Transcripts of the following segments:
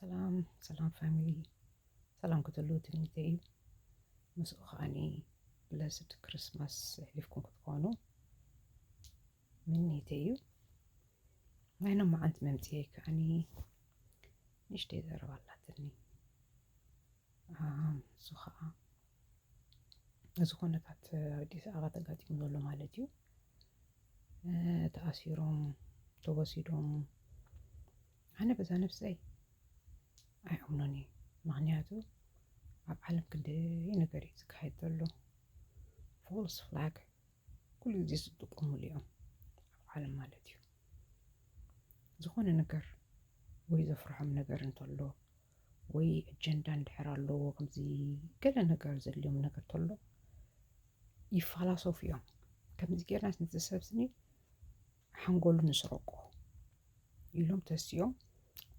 ሰላም ሰላም ፋሚሊ፣ ሰላም ክትህልዉ ትምኒተይ እዩ። ምስኡ ከዓኒ ብለስድ ክርስማስ ኣሕሊፍኩም ክትኮኑ ምኒተይ እዩ። ናይ ሎማዓንቲ መምፅኤ ከዓኒ ንእሽተይ ዘረባ ኣላትኒ። ኣም፣ እሱ ከዓ እዚ ኩነታት ኣዲስ ኣበባ ተጋጢሙ ዘሎ ማለት እዩ። እ፣ ተኣሲሮም፣ ተወሲዶም፣ ኣነ በዛ ነፍሰይ ኣይኣምኖን እየ። ምክንያቱ ኣብ ዓለም ክንደይ ነገር እዩ ዝካየድ ዘሎ። ፎልስ ፍላግ ኩሉ ግዜ ዝጥቀሙሉ እዮም ኣብ ዓለም ማለት እዩ። ዝኾነ ነገር ወይ ዘፍርሖም ነገር እንተሎ ወይ ኣጀንዳ እንድሕር ኣለዎ፣ ከምዚ ገለ ነገር ዘድልዮም ነገር ተሎ ይፈላሰፉ እዮም። ከምዚ ጌርና ነቲ ሰብ ስኒ ሓንጎሉ ንስረቆ ኢሎም ተሲኦም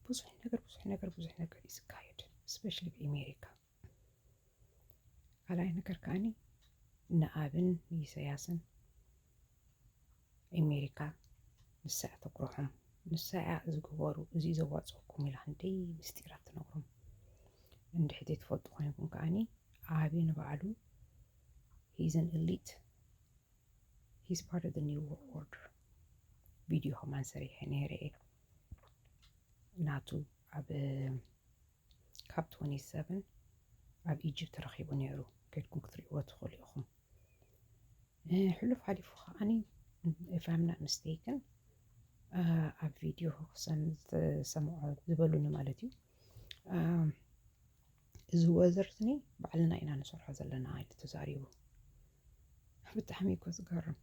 ብዙሕ ነገር ብዙሕ ነገር ብዙሕ ነገር እዩ ዝካየድ፣ ስፔሻሊ ኣብ ኣሜሪካ። ካልኣይ ነገር ከዓኒ ንኣብን ንኢሳያስን ኣሜሪካ ንሳ እያ ተጉርሖም። ንሳ እያ እዚ ግበሩ፣ እዚ ዘዋፅኣኩም ኢላ ክንደይ ምስጢራት ትነግሮም። እንድሕር ዘይትፈልጡ ኮይንኩም ከዓኒ፣ ኣቢ ንባዕሉ he's an elite, he's part of the new world order። ቪድዮ ከማን ሰሪሐ ነይረ እየ ናቱ ኣብ ካፕ ትወንቲ ሰቨን ኣብ ኢጅፕት ረኺቡ ነይሩ። ከድኩም ክትሪእዎ ትኽእሉ ኢኹም። እ፣ ሕሉፍ ሓሊፉ ከዓኒ፣ if I'm not mistaken፣ እ፣ ኣብ ቪድዮ ክሰም-፣ ዝሰምዖ ዝበሉኒ ማለት እዩ። እ፣ እዚ ወዘርትኒ ባዕልና ኢና ንሰርሖ ዘለና ኢሉ ተዛሪቡ። ብጣዕሚ እኮ ዝገርም።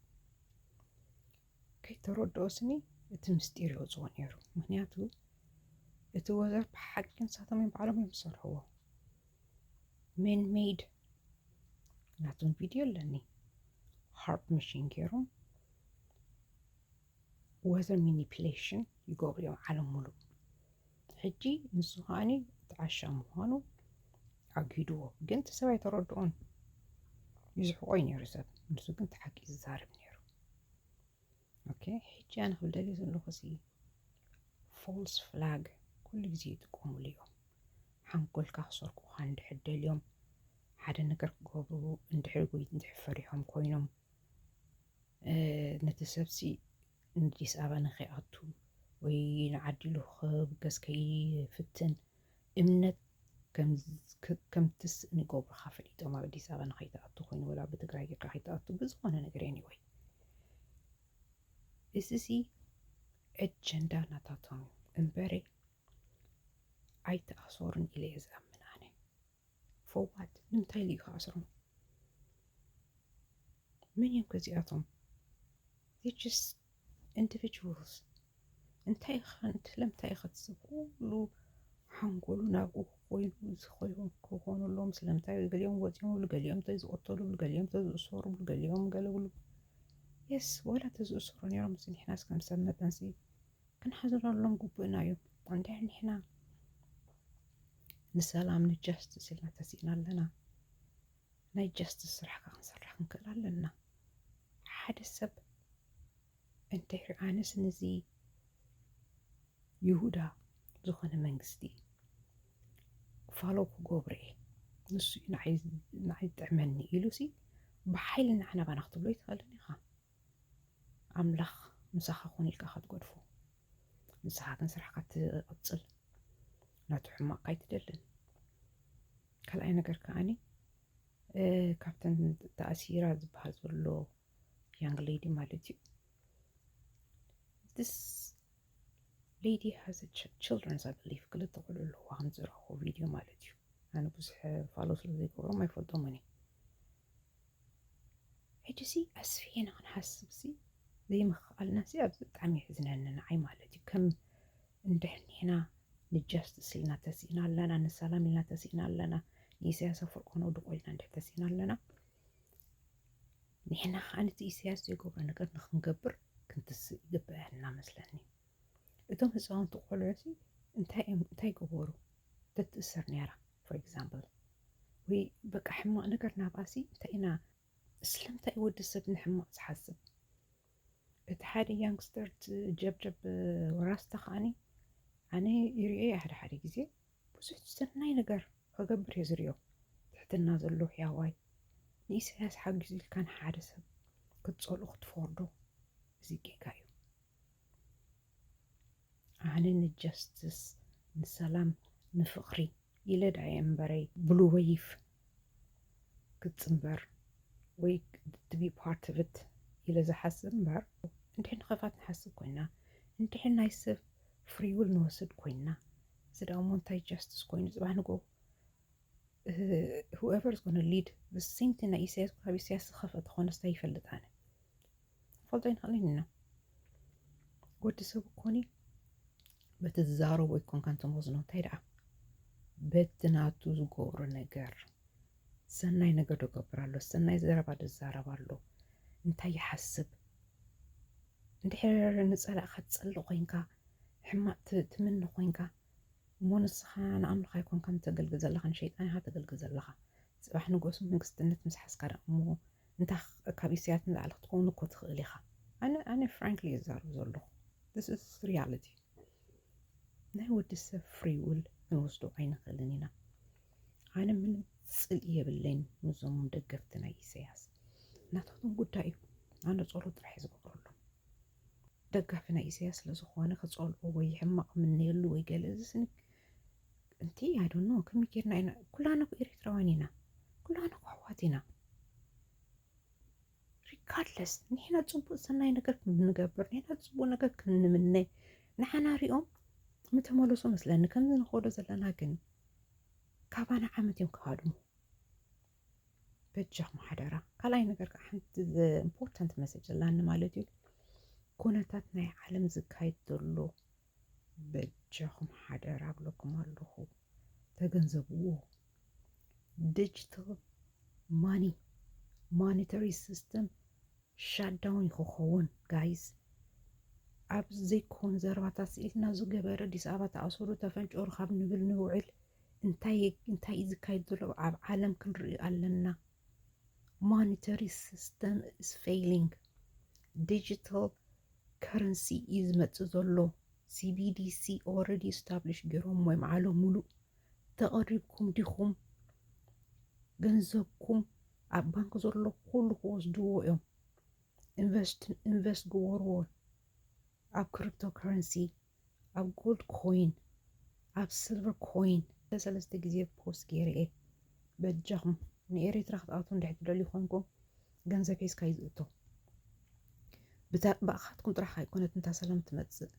ከይተረድኦ ስኒ እቲ ምስጢር የውፅኦ ነይሩ። ምክንያቱ እቲ ወዘር ብሓቂ ንሳቶም እዮም ባዕሎም እዮም ዝሰርሕዎ። ሜን ሜድ ናቶም ቪድዮ ኣለኒ። ሃርፕ መሽን ገይሮም ወዘር ሚኒፕሌሽን ይገብሩ እዮም ዓለም ሙሉእ። ሕጂ ንሱ ከዓኒ እቲ ዓሻ ምዃኑ ኣግሂድዎ። ግን እቲ ሰብ ኣይተረድኦን። ይስሕቆ እዩ ነይሩ ሰብ። ንሱ ግን እቲ ሓቂ እዩ ዝዛረብ ነይሩ። ኦኬ፣ ሕጂ ኣነ ክብል ደልየ ዘለኹ ሲ ፎልስ ፍላግ ኩሉ ግዜ ይጥቀሙሉ እዮም። ሓንጎልካ ክሰርቁኻ እንድሕር ደልዮም፣ ሓደ ነገር ክገብሩ እንድሕር ወይ እንድሕር ፈሪሖም ኮይኖም፣ እ፣ ነቲ ሰብሲ ንኣዲስ ኣበባ ንኸይኣቱ ወይ ንዓዲ ኢሉ ክብገስ ከይፍትን እምነት ከም፣ ከምትስ ንገብሩኻ ፈሊጦም ኣብ ኣዲስ ኣበባ ንኸይትኣቱ ኮይኑ ወላ ብትግራይ ጌርካ ከይትኣቱ ብዝኾነ ነገር anyway። እዚ ሲ ኣጀንዳ ናታቶም እዩ እምበረ ኣይተኣሰሩን ኢለ እየ ዝኣምን ኣነ። For what? ንምንታይ ኢሉ እዩ ክኣስሮም? መን እዮም ከዚኣቶም? They're just individuals። እንታይ ኢኻ፣ ስለምንታይ ኢኻ እቲ ሰብ ኩሉ ሓንጎሉ ናብኡ ኮይኑ ዝኸውን ክኾኑ ኣለዎም? ስለምንታይ ገሊኦም ወፂኦም ይብሉ፣ ገሊኦም ተዝቐተሉ ይብሉ፣ ገሊኦም ተዝእሰሩ ይብሉ፣ ገሊኦም ገለ ይብሉ። የስ፣ ወላ ተዝእሰሩ ነይሮም፣ እዚ ንሕናስ ከም ሰብ መጠንሲ ክንሓዝነሎም ግቡእና እዩ። እንድሕር ንሕና ንሰላም ንጃስትስ ኢልና ተሲእና ኣለና፣ ናይ ጃስትስ ስራሕካ ክንሰርሕ ክንክእል ኣለና። ሓደ ሰብ እንድሕር ኣነስ ነዚ ይሁዳ ዝኾነ መንግስቲ ፋሎ ክገብሮ እየ፣ ንሱ እዩ ንዓይ፣ ንዓይ ዝጥዕመኒ ኢሉ ሲ ብሓይሊ ንዓና ባና ክትብሎ ይትኽእልን ኢኻ። ኣምላኽ ምሳኻ ኮን ኢልካ ኢኻ ትገድፎ። ንስኻ ግን ስራሕካ ትቕጽል፣ ናቱ ሕማቕ ኣይትደልን። ካልኣይ ነገር ከዓኒ፣ እ፣ ካብተን ተኣሲራ ዝበሃል ዘሎ ያንግ ሌዲ ማለት እዩ። This lady has a ch-, children, I believe፣ ክልተ ቆልዑ ኣለዋ፣ ከም ዝረኣኹ ቪድዮ ማለት እዩ። ኣነ ብዙሕ ፋሎ ስለ ዘይገብሮም ኣይፈልጦምን እየ። ሕጂ ሲ ኣስፍሔና ክንሓስብ ሲ ዘይምኽኣልና ሲ ኣብዚ ብጣዕሚ የሕዝነኒ ንዓይ ማለት እዩ። ከም እንድሕር ንሕና ንጃስትስ ኢልና ተሲእና ኣለና፣ ንሰላም ኢልና ተሲእና ኣለና፣ ንኢሳያስ ኣፈወርቂ ነውድቖ ኢልና እንድሕር ተሲእና ኣለና፣ ንሕና ከዓ ነቲ ኢሳያስ ዘይገብሮ ነገር ንክንገብር ክንትስእ ይግበአና መስለኒ። እቶም ህፃውንቲ ቆልዑ ሲ እንታይ እዮም፣ እንታይ ገበሩ? ተትእሰር ነይራ፣ for example። ወይ በቃ ሕማቕ ነገር ናብኣ ሲ እንታይ ኢና፣ ስለምንታይ እዩ ወዲ ሰብ ንሕማቕ ዝሓስብ? እቲ ሓደ ያንግስተር፣ እቲ ጀብጀብ ራስታ ከዓኒ ኣነ ይርእዮ ሓደ ሓደ ግዜ ብዙሕ ሰናይ ነገር ክገብር እየ ዝሪኦ። ትሕትና ዘሎ ሕያዋይ፣ ንኢሳያስ ሓጊዙ ኢልካ ንሓደ ሰብ ክትጸልኦ ክትፈርዶ፣ እዚ ጌጋ እዩ። ኣነ ንጀስትስ፣ ንሰላም፣ ንፍቕሪ ኢለ ዳየ እምበረይ ብሉ ወይፍ ክትጽንበር ወይ to be part of it ኢለ ዝሓስብ እምበር፣ እንድሕር ንኸፋት ንሓስብ ኮይና፣ እንድሕር ናይ ሰብ ፍሪውል ንወስድ ኮይና፣ እዚ ደኣ እሞ እንታይ ጃስትስ ኮይኑ ጽባሕ ንግሆ whoever is gonna lead the same thing ናይ ኢሳያስ ካብ ኢሳያስ ዝኸፍአ ተኾነስ እንታይ ይፈልጥ ኣነ? ፈልጦ ኣይንኽእልን ኢና። ወዲ ሰብ እኮኒ በቲ ዝዛረቦ ኣይኮንካን ትመዝኖ። እንታይ ደኣ በቲ ናቱ ዝገብሮ ነገር፣ ሰናይ ነገር ዶ ገብር ኣሎ? ሰናይ ዘረባ ዶ ዝዛረብ ኣሎ? እንታይ ይሓስብ? እንድሕር ንጸላእካ ትጸልእ ኮይንካ፣ ሕማቕ ት- ትምኒ ኮይንካ፣ እሞ ንስኻ ንኣምላኽ ኣይኮንካን ተገልግል ዘለኻ፣ ንሸይጣን ኢኻ ተገልግል ዘለኻ። ጽባሕ ንጎስ መንግስትነት ምስ ሓዝካ ደኣ እሞ እንታ ካብ ኢሳያስ ንላዕሊ ክትከውን እኮ ትኽእል ኢኻ። ኣነ ኣነ ፍራንክሊ ይዛረብ ዘለኹ። This is reality። ናይ ወዲ ሰብ ፍሪ ዊል ክንወስዶ ኣይንኽእልን ኢና። ኣነ ምንም ጽልኢ የብለይን ምስዞም ደገፍቲ ናይ ኢሳያስ። ናታቶም ጉዳይ እዩ። ኣነ ጸሎት ጥራሕ እየ ዝገብረሎም። ደጋፊ ናይ ኢሳያስ ስለ ዝኾነ ክጸልኦ ወይ ሕማቕ ምነየሉ ወይ ገለ እዚ ስኒ እንቲ I don't know ከመይ ጌርና ኢና? ኩላና እኮ ኤርትራውያን ኢና። ኩላና እኮ ኣሕዋት ኢና። ሪጋርድለስ ንሕና ጽቡቕ ሰናይ ነገር ክንገብር፣ ንሕና ጽቡቕ ነገር ክንምነ፣ ንሓና ሪኦም ምተመለሱ መስለኒ። ከምዚ ንኸዶ ዘለና ግን ካባና ዓመት እዮም ክሃድሙ። በጃኹም ሓደራ። ካልኣይ ነገር ከዓ ሓንቲ ኢምፖርታንት መሰጅ ዘላኒ ማለት እዩ፣ ኩነታት ናይ ዓለም ዝካየድ ዘሎ በጃኹም ሓደራ እብለኩም ኣለኹ፣ ተገንዘብዎ። ዲጂታል ማኒ፣ ማኒተሪ ሲስተም ሻትዳውን እዩ ክኸውን ጋይስ። ኣብ ዘይኮን ዘረባታት ስኢልና ዝገበረ ኣዲስ ኣበባ ተኣሰሩ ተፈንጨሩ ካብ ንብል ንውዕል እንታይ እንታይ እዩ ዝካየድ ዘሎ ኣብ ዓለም ክንርኢ ኣለና። Monetary system is failing. Digital currency እዩ ዝመፅእ ዘሎ። C B D C already established ገይሮም እዮም ዓለም ሙሉእ። ተቐሪብኩም ዲኹም? ገንዘብኩም ኣብ ባንክ ዘሎ ኩሉ ክወስድዎ እዮም። ኢንቨስት ኢንቨስት ግበርዎ ኣብ ክሪፕቶ ከረንሲ፣ ኣብ ጎልድ ኮይን፣ ኣብ ስልቨር ኮይን። ሰለስተ ግዜ ፖስት ገይረ እየ። በጃኹም ንኤሪትራ ክትኣትዉ እንድሕር ትደልዩ ኮይንኩም ገንዘብ ሒዝካ እዩ ዝእቶ። ብታ- ብኣኻትኩም ጥራሕ ኣይኮነት እንታ ሰላም ትመጽእ፣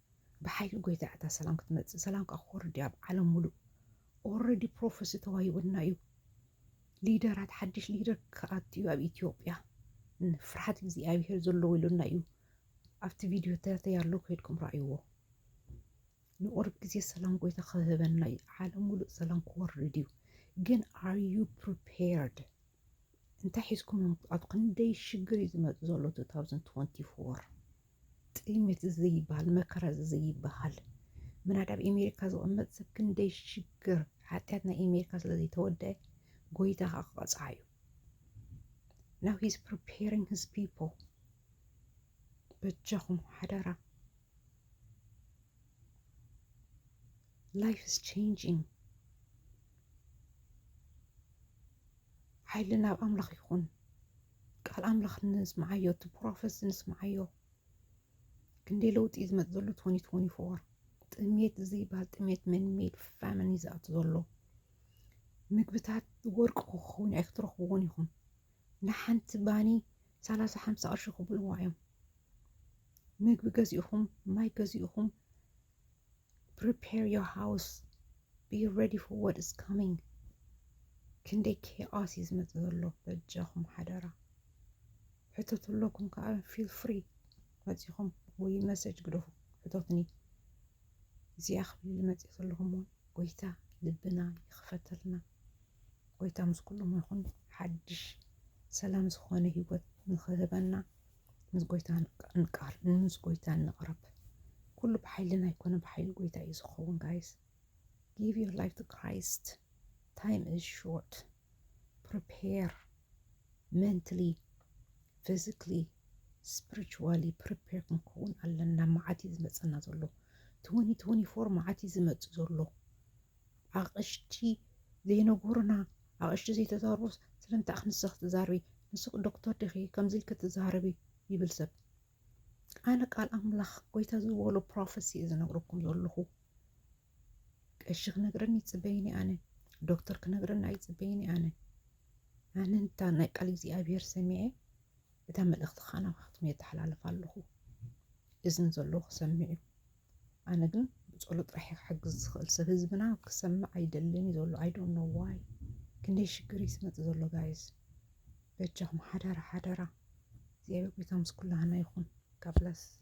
ብሓይሊ ጎይታ እታ ሰላም ክትመጽእ። ሰላም ከዓ ክወርድ እዩ ኣብ ዓለም ሙሉእ። ኦልሬዲ ፕሮፌሲ ተዋሂቡና እዩ። ሊደራት ሓድሽ ሊደር ክኣቱ እዩ ኣብ ኢትዮጵያ። ፍርሓት እግዚኣብሄር ዘለዎ ኢሉና እዩ። ኣብቲ ቪድዮ ተተይ ኣሎ ከይድኩም ረኣይዎ። ንቁሩብ ግዜ ሰላም ጎይታ ክህበና እዩ። ዓለም ሙሉእ ሰላም ክወርድ እዩ። ግን are you prepared? እንታይ ሒዝኩም እዮም ክትኣትዉ? ክንደይ ሽግር እዩ ዝመጽእ ዘሎ two thousand twenty-four። ጥሜት እዚ ዘይበሃል፣ መከራ እዚ ዘይበሃል። ምናዳ ኣብ ኣሜሪካ ዝቕመጥ ሰብ ክንደይ ሽግር፣ ሓጢኣት ናይ ኣሜሪካ ስለ ዘይተወደአ ጎይታ ከዓ ክቐጽዓ እዩ። Now he's preparing his people። በጃኹም ሓደራ። Life is changing። ሓይሊ ናብ ኣምላኽ ይኹን። ቃል ኣምላኽ ንስምዓዮ፣ እቲ ፕሮፌሲ ንስምዓዮ። ክንደይ ለውጢ እዩ ዝመጽእ ዘሎ twenty twenty-four። ጥሜት ዘይበሃል ጥሜት፣ man-made famine እዩ ዝኣቱ ዘሎ። ምግብታት ወርቂ ክኸውን ኣይክትረኽብዎን ኢኹም። ንሓንቲ ባኒ ሰላሳ ሓምሳ ቅርሺ ክብልዋ እዮም። ምግቢ ገዚእኹም፣ ማይ ገዚእኹም፣ prepare your house, be ready for what is coming። ክንደይ ኬኦስ እዩ ዝመጽእ ዘሎ። በጃኹም ሓደራ ሕተቱ ኣለኩም ከዓ feel free መጺኹም ወይ መሰጅ ግደፉ፣ ሕተቱኒ። እዚኣ ክብል መጺእ ዘለኹም እውን ጎይታ ልብና ይኽፈተልና። ጎይታ ምስ ኩሎም ይኹን። ሓድሽ ሰላም ዝኾነ ህይወት ንኽህበና ምስ ጎይታ ንቃል፣ ምስ ጎይታ ንቕረብ። ኩሉ ብሓይልና ኣይኮነ፣ ብሓይሊ ጎይታ እዩ ዝኸውን ጋይስ። Give your life to Christ. Time is short. Prepare mentally, physically, spiritually prepare ክንከውን ኣለና። መዓት እዩ ዝመፀና ዘሎ። Twenty twenty-four መዓት እዩ ዝመፅእ ዘሎ። ኣቕሽቲ ዘይነገሩና ኣቕሽቲ ዘይተዛርቡ ስለምንታይ ኣኽ ንስኽ ትዛርቢ ንስኽ ዶክተር ዲኺ ከምዚ ኢልክ ትዛረቢ ይብል ሰብ ኣነ ቃል ኣምላኽ ጎይታ ዝበሎ ፕሮፌሲ እየ ዝነግረኩም ዘለኹ ቀሺ ክነግረኒ ይፅበይኒ ኣነ ዶክተር ክነግረኒ ኣይፅበይኒ ኣነ ኣነ እንታ ናይ ቃል እግዚኣብሔር ሰሚዐ እታ መልእኽቲ ከዓ ናባኻትኩም የተሓላልፍ ኣለኹ እዝን ዘለዎ ክሰምዕ እዩ ኣነ ግን ብፀሎት ጥራሕ ክሕግዝ ዝኽእል ሰብ ህዝብና ክሰምዕ ኣይደልን እዩ ዘሎ I don't know why ክንደይ ሽግር እዩ ዝመፅእ ዘሎ guys በጃኹም ሓደራ ሓደራ እግዚኣብሔር ጎይታ ምስ ኩላህና ይኹን God bless